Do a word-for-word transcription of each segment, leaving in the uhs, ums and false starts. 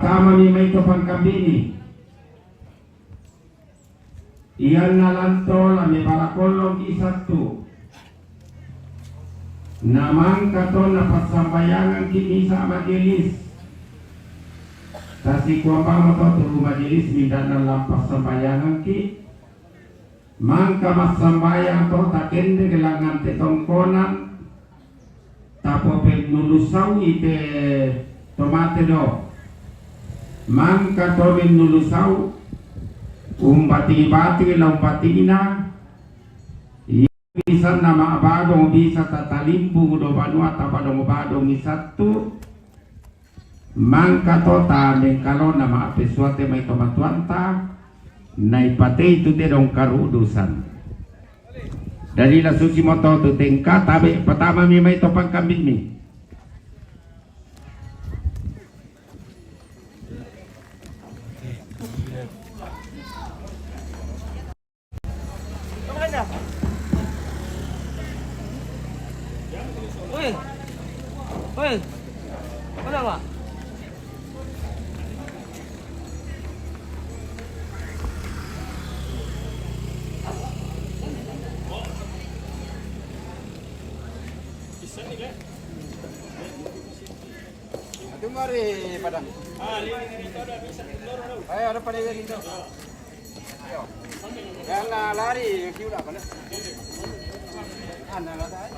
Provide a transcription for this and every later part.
Tamami mai to pangkambini. Iyanna lanto la mebala kollong isattu. Na mangka to napassambayangangki misa majelis. Tasikuambang to turu majelis mindanna lampassambayangangki. Mangka massambayang to takende gelangan te tongkonan. Tapopennulusau ite tomate do. Mangka to mennulusau umbating-bating la umbatingna. Bisa nama badong, bisa tatalimbung do banua tabadong-badong isattu. Mangka to ta mengkalona ma'pesuate mai to matuanta. Naipatei tu te dongkaru dusan. Jadi la susi moto tu tengka tabe patama mi mai to pangkambing mi. Oi. Oi. Mana, Pak? Itu mari padang. Ayo, ada pada yang itu. Ayo. Yang lari, yang kiula, mana? Ana lari.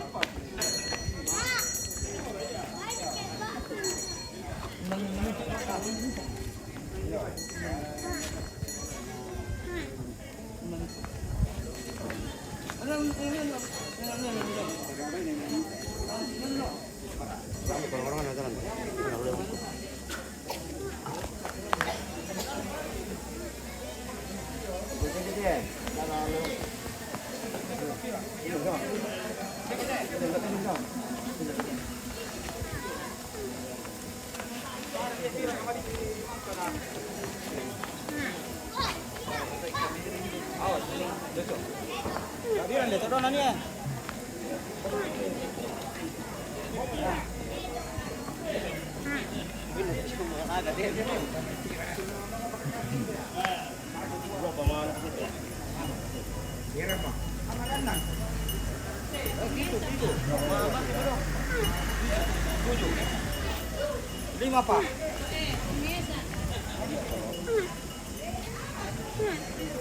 Lima, Pak.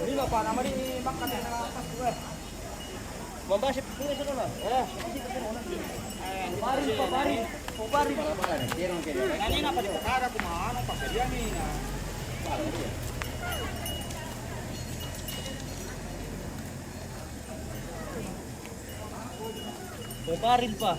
Lima, Pak. Nama di makan yang atas dua. Mambasi pura sana. Eh, barin, Pak, barin. Oh, barin. Nani napa di kotara, kumaha, Pak, dia ni, nah. Barin, Pak.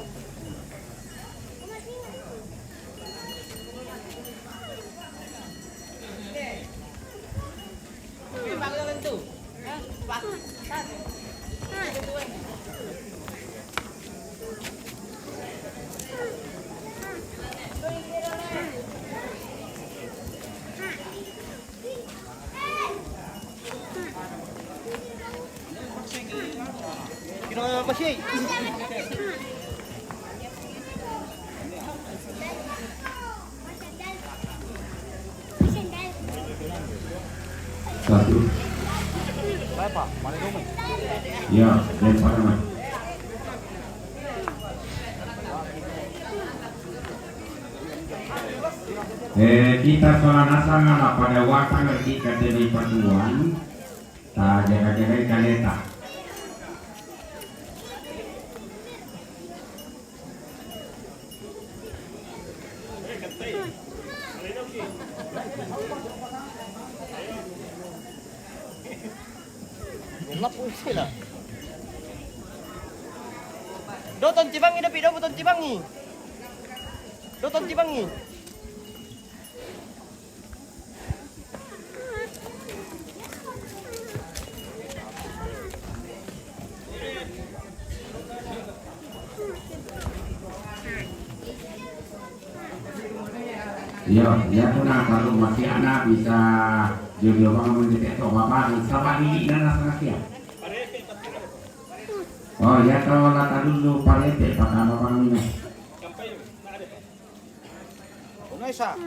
Satu. Ya, lempar, Mas. Eh, kita sola nasang ala pada watang kita demi patuan. Ta jaga-jagai kaleta. Gelap pun sih lah. Do tontibangi, Dapi, do tontibangi. Do tontibangi. Iya, iya, tu nah, kalau masih anak bisa jojo bangun di teto, bapak, sabar ini, dan rasa kasih ya. Oh, iya, kalau lata dulu, Pak R T, Pak, kalau bangun ini. Uno isa.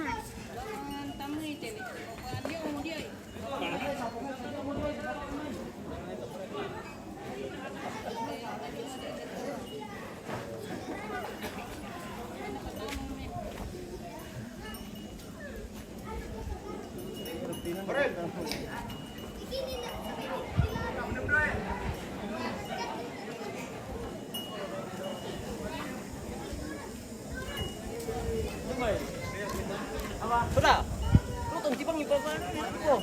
Sudah. Tuh, tuh, tipang, tipang, tipang.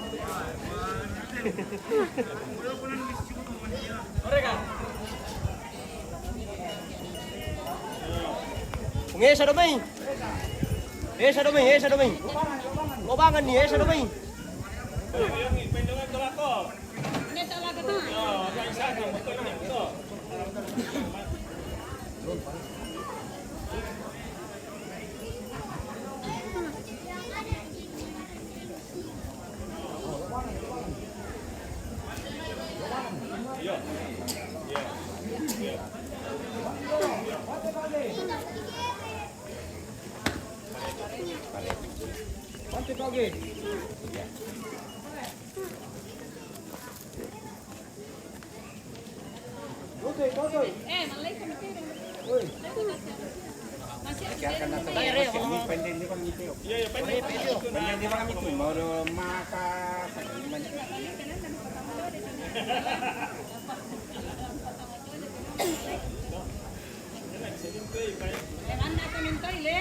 Mereka. Ngesa do mai. Esa do mai, esa do mai. Lobangan ni, esa do mai.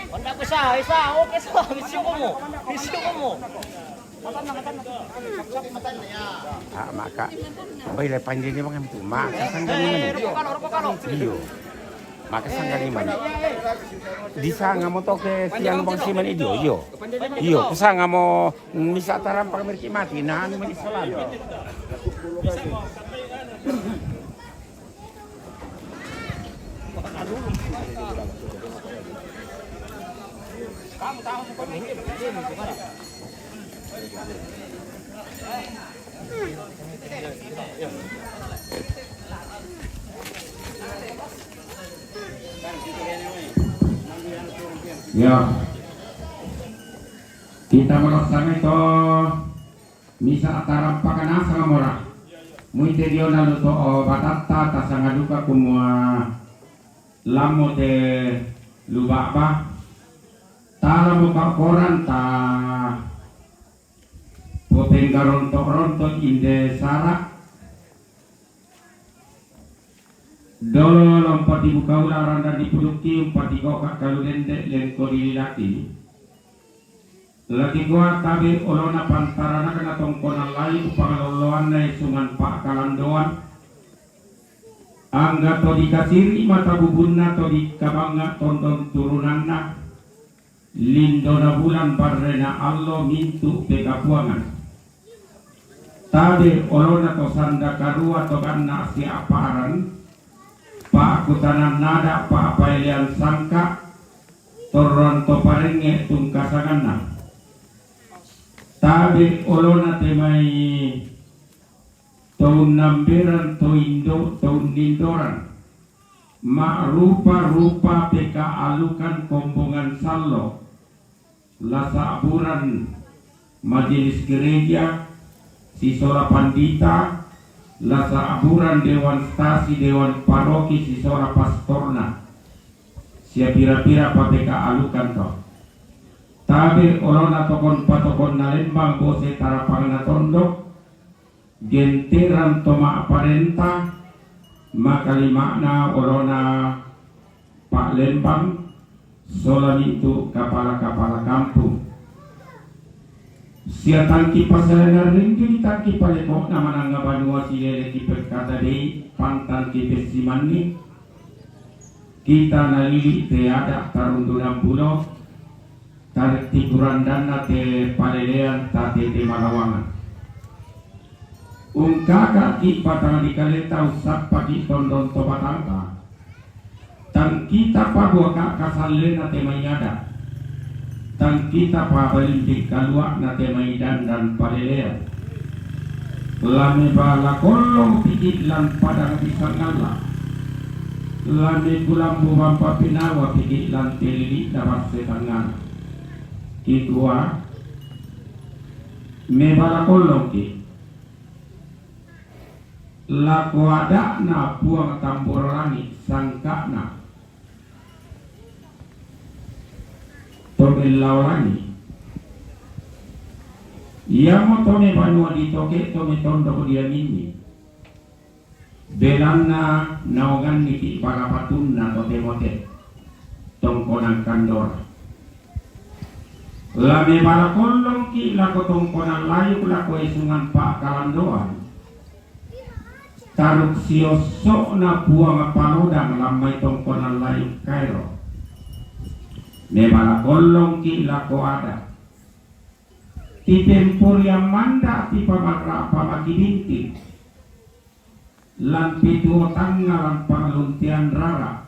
Wanda ko sa, isa, okay sa, misyo ko mo. Misyo ko mo. Ah, maka. Bay, lay pandi ni mga mito. Maka sangga ni man. Iyo. Maka sangga ni man. Di sanga mo to ke siyang bang si man iyo. Iyo. Iyo, kusanga mo, misa taram pag mirki mati na ano man isa lang. Ya. Kita merasa itu. Misa atarampakana sangamora. Muite dio nalu to o batatta tasangaduka kumua lammo te luba'ba. Tala mo ka koran ta popenggaronto-ronto inde sara. Dolo lompati bukaula randa dipudukki umpati goka kalu dende lengko dililaki. Lagi kua tabe olona pantaranakna tongkonan lai upangalolloanna isungan pa'kalandoan. Angga to dikasiri mata bubunna to dikabangnga tondon turunanna. Lindona bulan barrena allo mintu pekapuangan. Tabe olona to sanda karua to ganna siaparan. Pa'kutanan nada pa'paelean sangka. Torroan to parengnge tungkasanganna. Tabe olona te mai to unnamberan to indo to unnindoran. Ma'rupa-rupa pekaalukan kombongan sallo. Lasa'buran majelis gereja sisola pandita, lasa'buran dewan stasi, dewan paroki sisola pastorna. Sia pira-pira papekaalukan to. Tabe olona tokon patokonna lembang bose tarapangna tondok. Genteran to ma'parenta, makalima'na olona pa'lembang, sola mintu kapala-kapala kampung. Sia tangki pasalenan rindu ditangki paleko'na manangnga banua silele kipekkata dei, pantang kipessimanni, kita nalili te ada tarundunan bulo, Taretti kurandanna te palelean tatete malawangan. Ungkaka'ki batang dikaleta ussappaki tondon to batangta. Tang kita pabuaka kasallena te mai ada. Tang kita pabalimbing kalua'na te mai dandan palelean. Lame bala kollong piki lan padang pisang Allah. Lame kulambu bampa pinawa piki lan telili na basse tangngana. Kitua, me bala kollongki. Lako ada'na Puang Tambora Langi, sangka'na. To mellao langi. Iamoto me banua ditoke to me tondok dianginni. Belanna naonganniki bala patunna totemo te, tongkonan kandora. La mebala kollongki lako tongkonan layuk lako esungan pa'kalandoan. Taruk siosso'na Puang palodang lan mai tongkonan layuk kaero. Mebala kollongki lako ada. Tipemporiang manda tipamarra'pa makibinting. Lan pituo tangnga lan pangluntean rara,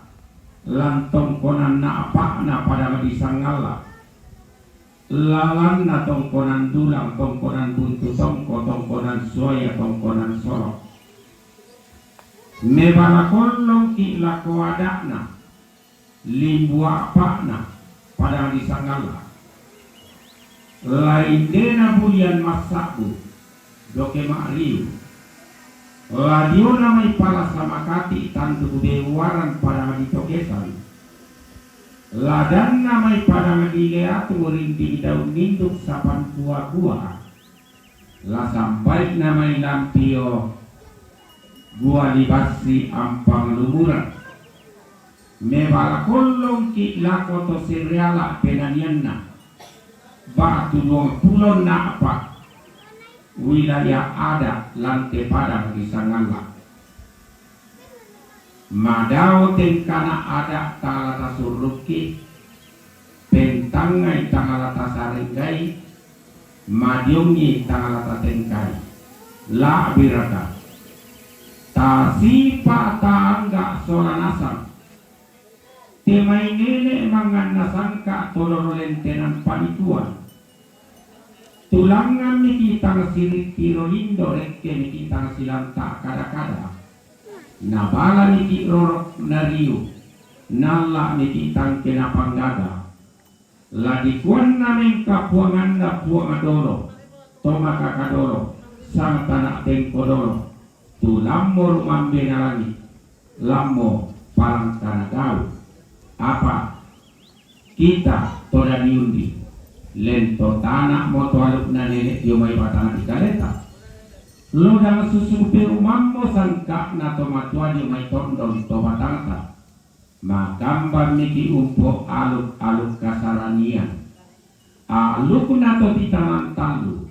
lan tongkonan na'pa'na padang disangalla. Lalanna tongkonan dulang, tongkonan buntu tongko, tongkonan suaya, tongkonan solo. Mebala kollongki lako ada'na, limbu a'pa'na, padang disangalla. Laindena bulian massa'bu, doke ma'riu. Ladiona mai palasa makati tanduk bewuaran padang ditokesan. Ladanna mai padang dileatu rinding daun ninduk sapan kua-kua. La sambai'na mai lampio gua libassi ampang lumuran. Mebala kollongki lako to sereala penanianna. Batu duang pulo na'pa wilayah ada lante padang disangalla. Madao tengkana ada tala tasurrukki, pentangngai tangala tasarenggai, madiongi tangala tatengkai. La'biraka. Tasipa taangga sola nasang. Temai nene manganna sangka toloro lentenan panituan. Tulangnganni kitang sirittiro lindo rekke ni kitang silanta kada-kada. Nabala ni ki rorok nariu, nalla ni kitang kena panggaga. La dikuanna mengkapuanganna Puang Dolo, to makaka dolo, sang tana tengko dolo, tu lammo rumambena langi, lammo palangkana gau. Apa kita to dadi undi, lento tana mo to alukna nene dio mai batang di kaleta. Lodang susu pe umammo sangka'na to matua dio mai tondon to batangta. Makamban miki umpo aluk-aluk kasaranian. Alukna to titanang tallu,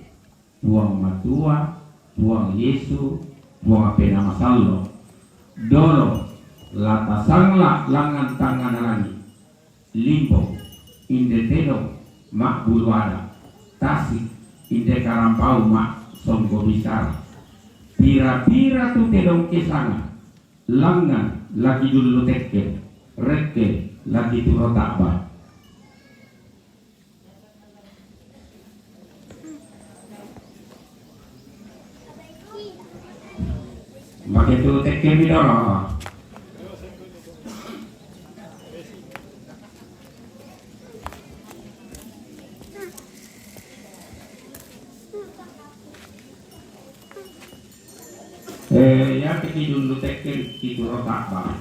Puang Matua, Puang Yesu, Puang Apena Masallo. Dolo, la tasangla langngan tangngana langi. Limbo, inde tedong, mabbulu ada. Tasik, inde karambau, ma songgo bisara. Pira-pira tu tedong kesanga. Langngan laki dullu tekke, rekke laki turo ta'ba. Make tu tekke mi dolo. Eh, ya, teki dulu tekken kituro ta'ba.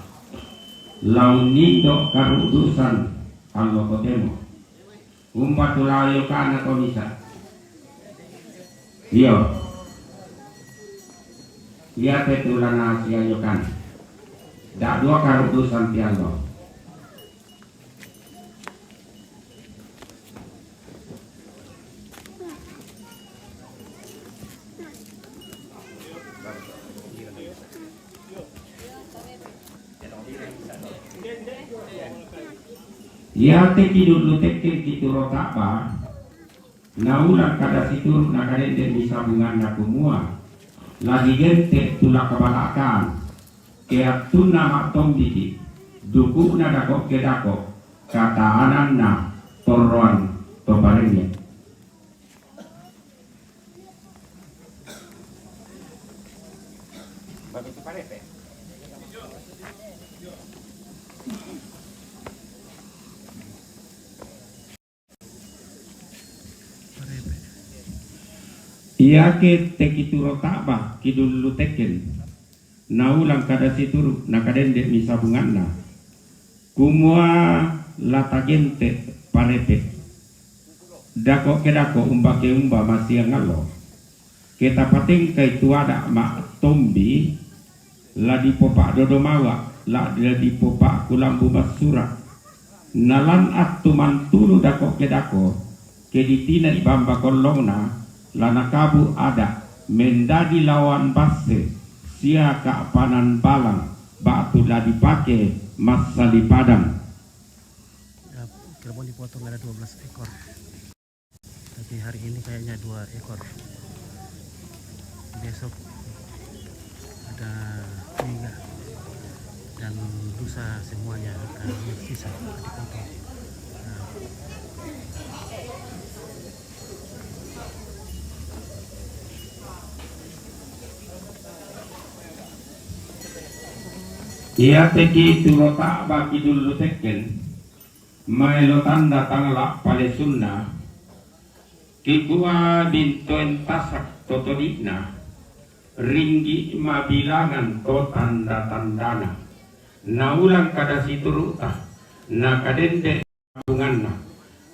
Laun nindo karudusan allo kotemo. Umpa tulayo kana to misa. Iyo. Iya te tulana siayo kana. Dak dua karudusan ti allo. Iya te kidullu tekken kituro ta'ba, naulang kada situru nakadende mi sabunganna kumua, la digente tulak balakan, ke attunna mattombiki, dukuna dako ke dako, katananna torroan to parenge. Iake te kituro ta'ba kidullu tekken, naulang kada situru nakadende mi sabunganna, kumua la tagente parepe. Dako' ke dako' umba ke umba masiang allo. Ke tapatengkai tu ada' ma'tombi, la dipopa'dodo mawa', la, la dipopa'kulambu massura'. Na lan attu mantunu dako' ke dako', ke ditina'i bamba kollongna, la nakabu' ada' mendadi lawan basse, sia ka'panan balang, ba'tu la dipake massali padang. Ya, kerbau dipotong ada dua belas ekor. Tapi hari ini kayaknya dua ekor. Besok ada tiga. Dan lusa semuanya akan sisa dipotong. Nah. Iya teki tu lo ta'ba ki dullu tekken. Maelo tanda tangla' palesunna, kikua bintoen tasak to todi'na, ringgi' mabilangan to tanda-tandana. Naulang kada situru'ta, nakadende' bunganna.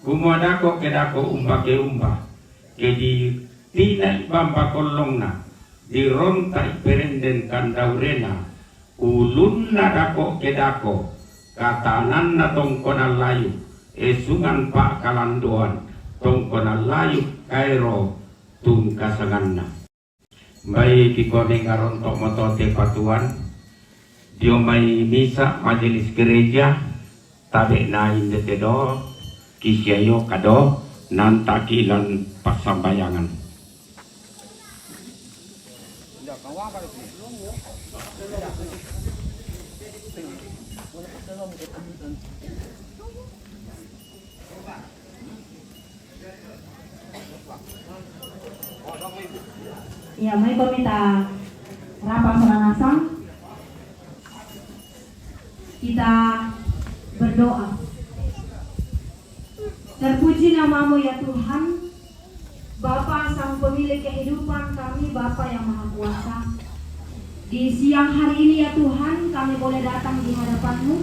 Kumua dako' ke dako' umba ke umba, ke ditina'i bamba kollongna, dironta'i perenden kandaurena, ulunna dako' ke dako', katananna tongkonan layuk, esungan pa'kalandoan, tongkonan layuk kaero tungkasanganna. Mbai kikone ngaronto' motote patuan, dio mai misa' majelis gereja, tabe' na inde tedo, kisiayo kado, nantaki lan passambayangan. Ya, mai ko mita rapa sola nasang. Kita berdoa. Terpuji nama-Mu ya Tuhan, Bapa sang pemilik kehidupan kami, Bapa yang Maha Kuasa. Di siang hari ini ya Tuhan, kami boleh datang di hadapan-Mu.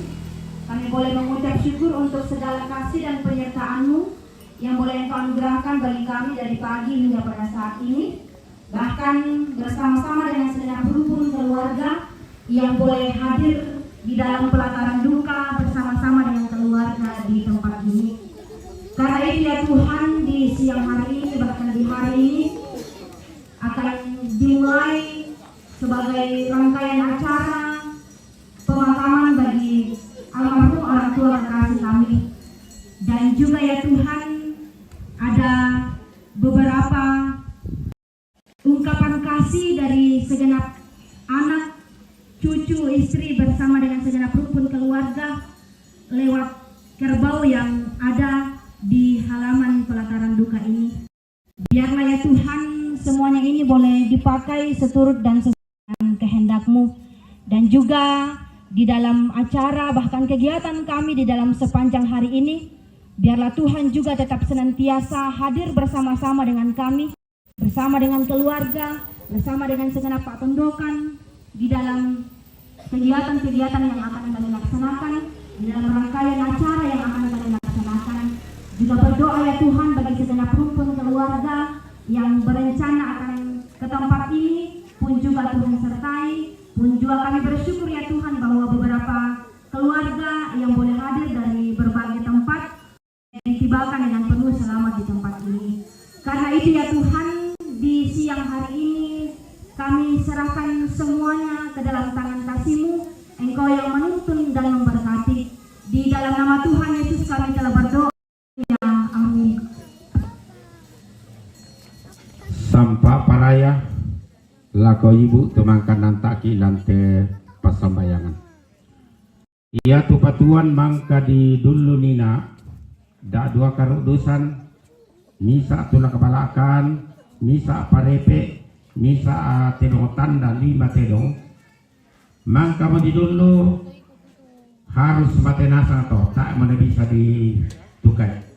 Kami boleh mengucap syukur untuk segala kasih dan penyertaan-Mu yang boleh Engkau anugerahkan bagi kami dari pagi hingga pada saat ini. Bahkan bersama-sama dengan segenap rumpun keluarga yang boleh hadir di dalam pelataran duka bersama-sama dengan keluarga di tempat ini. Karena itu ya Tuhan, di siang hari ini, bahkan di hari ini, akan dimulai sebagai rangkaian acara pemakaman bagi almarhum orang tua kekasih kami. Dan juga ya Tuhan, ada beberapa ungkapan kasih dari segenap anak, cucu, istri bersama dengan segenap rumpun keluarga lewat kerbau yang ada di halaman pelataran duka ini. Biarlah ya Tuhan, semuanya ini boleh dipakai seturut dan sesuai dengan kehendak-Mu. Dan juga di dalam acara bahkan kegiatan kami di dalam sepanjang hari ini, biarlah Tuhan juga tetap senantiasa hadir bersama-sama dengan kami, bersama dengan keluarga, bersama dengan segenap patondokan di dalam kegiatan-kegiatan yang akan kami laksanakan, di dalam rangkaian acara yang akan kami laksanakan. Juga berdoa ya Tuhan bagi segenap rumpun keluarga yang berencana akan ke tempat ini, pun juga Tuhan sertai, pun juga kami bersyukur ya Tuhan bahwa beberapa keluarga yang boleh hadir dari berbagai tempat ditibakan dengan penuh selamat di tempat ini. Karena itu ya Tuhan, di siang hari ini kami serahkan semuanya ke dalam tangan kasih-Mu, Engkau yang menuntun dan memberkati. Di dalam nama Tuhan Yesus kami telah berdoa. Ya, amin. Sampa paraya lako ibu tu mangka nantaki lan te passambayangan. Iatu patuan mangka di dullu nina, da' dua karudusan, misa' tulak balakan, misa' parepe', misa' tedong tanda lima tedong. Mangkamo di dullu harus mate nasang to, tae' mo na bisa ditukai.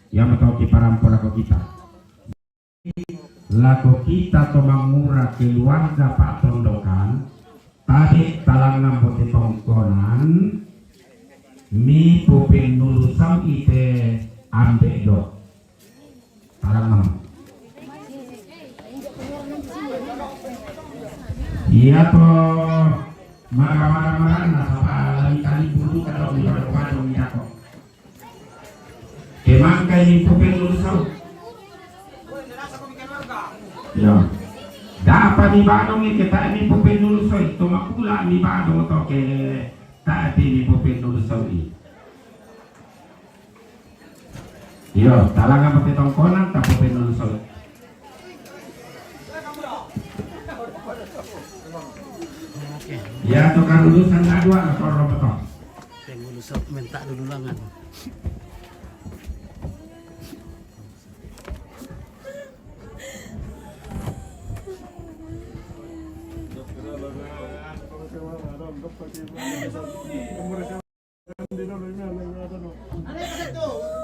Iamoto kiparampo lako kita. Lako kita to mangura keluarga pa'tondokan, tabe' talangngan bote tongkonan, mipopennulusang ite ambe' do. Iya to, mara-mara-mara na sapa lari tali bulu kada mi pada pado mi dako. Ke mangkai mi pupen lulu sau. Ya. Dapa mi badong ke ta mi pupen lulu sau. To makula mi badong to ke ta mi pupen lulu sau i. Iyo, talanga pakai tongkonan, tapi penulusan. Ya, tukar urusan dua, tukar roboto. Penulusan minta dulu langan.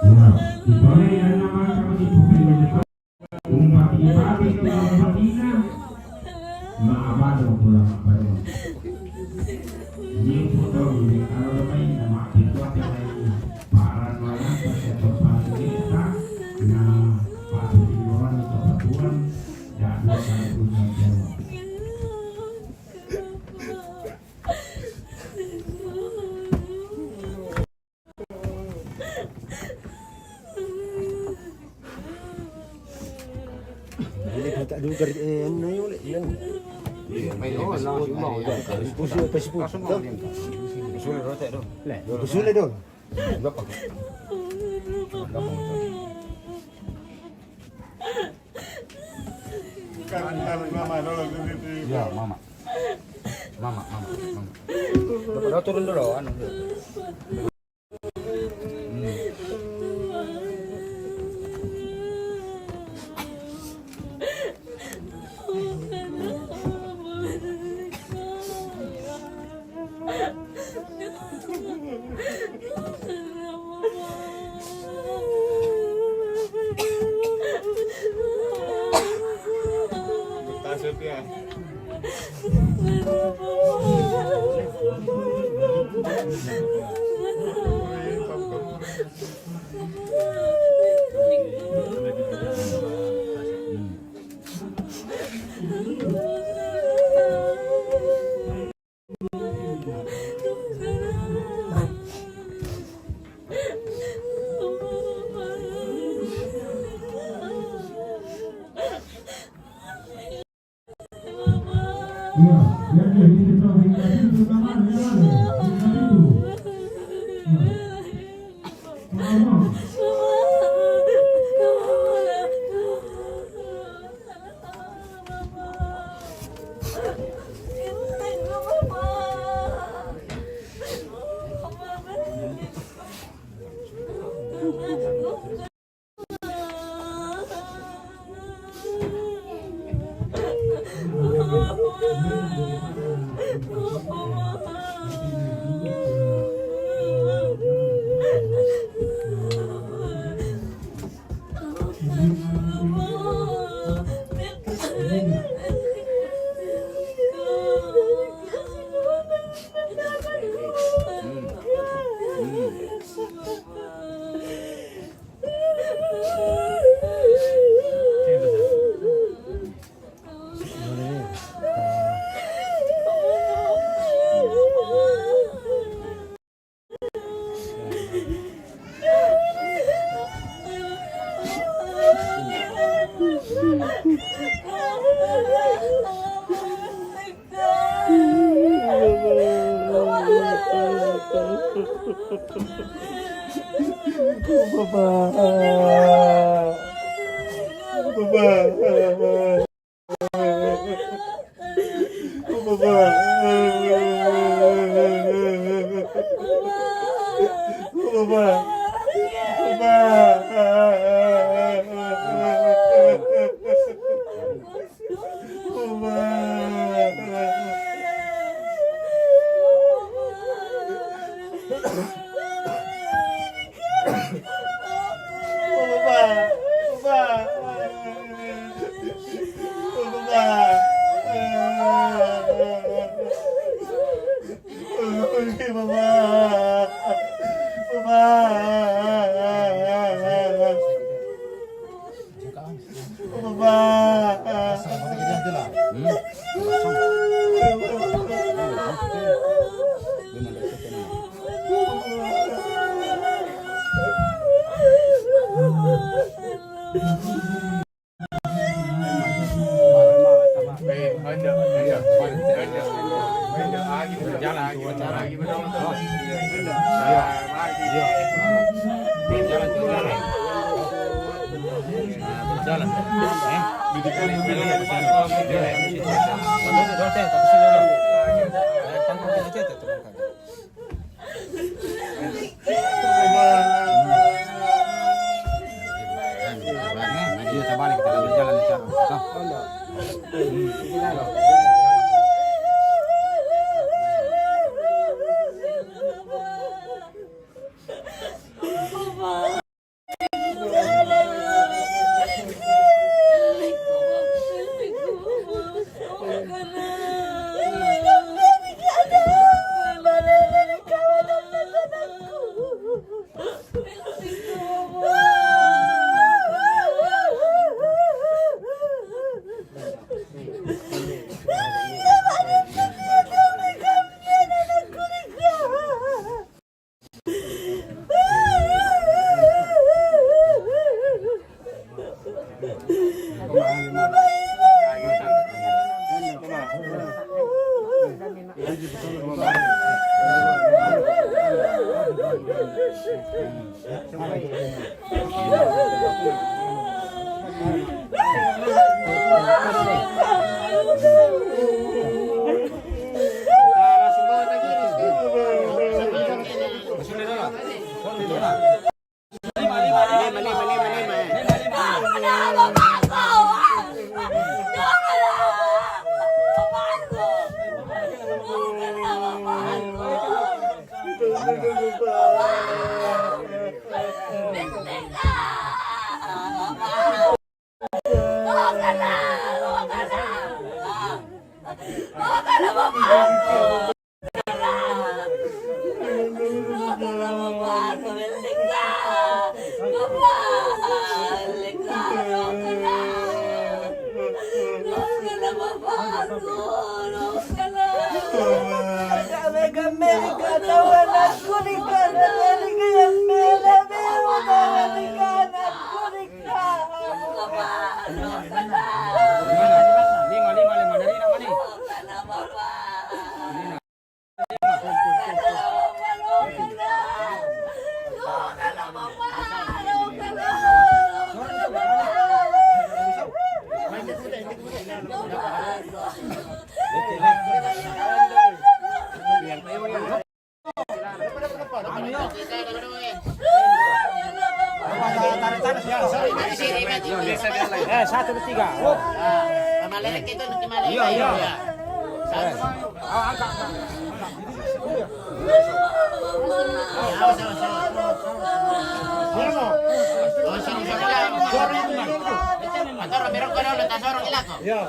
Nah, ibalik yang nama kami di kuping ini, Pak. Umpat ibalik itu umpat ina. Maabado pulang abado. Ini foto ini kalau lebih nama dibuat yang lain. Paran malam tersetor paling kita. Nah, pasti orang itu batuan. Dah dua kali punya jawab. Jadi kata dulu kerja, eh, ano na yun, yan. Puso, pa si puso. Puso na rote do. Puso na do. Ya, mama. Mama, mama, mama. Dapat turun dulu, anu. Baba. Baba. Baba. Baba. Baba. Eh, satu, tiga. Oh. Iya, iya. Iya.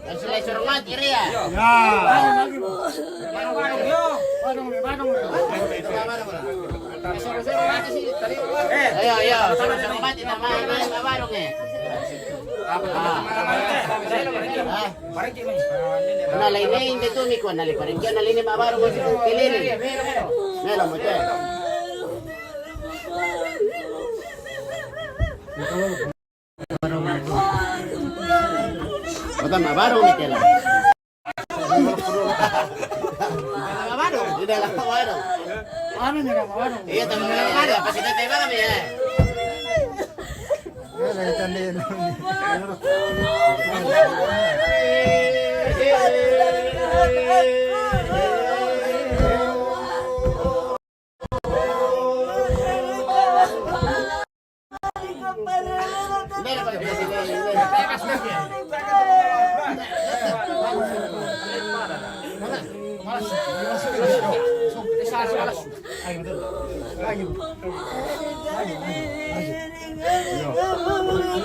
Langsung lai suruh mati ria. Ya. Ayo, ayo, suruh-suruh mati, nama, nama, nama barung, eh. Ah. Ah. Nah, lai ini, ini tu, Miko, nah, lai paling kian, nah, lai ini, mak barung, masih tu, pilih ni. Melo, macam. Bota mak barung ni kela. Di dalam mak barung. Anu ni mak barung. Iya, teman mak barung. Pasti kita tembak kami ya.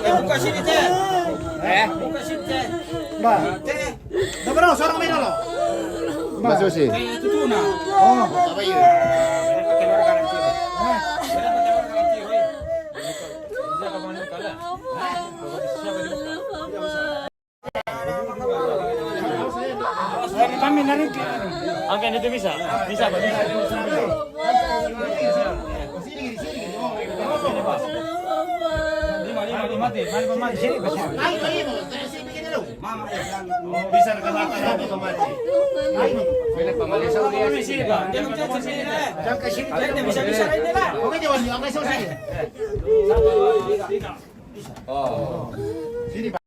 Eh, buka sini, Teh. Eh? Buka sini, Teh. Mbak. Teh. Dapat dong, seorang main dulu. Masih, masih. Teh, itu tuh, nah. Oh. Apa iya? Ini pakai warga nanti. Hah? Ini pakai warga nanti. Ini tuh bisa, bisa, Pak, bisa. Lima, lima, lima, mati, mati, mati. Bisa ke belakang, mati. Sini, Pak. Dia bisa, bisa ini lah. Oke, jangan diangkat sama sini. Sini, Pak.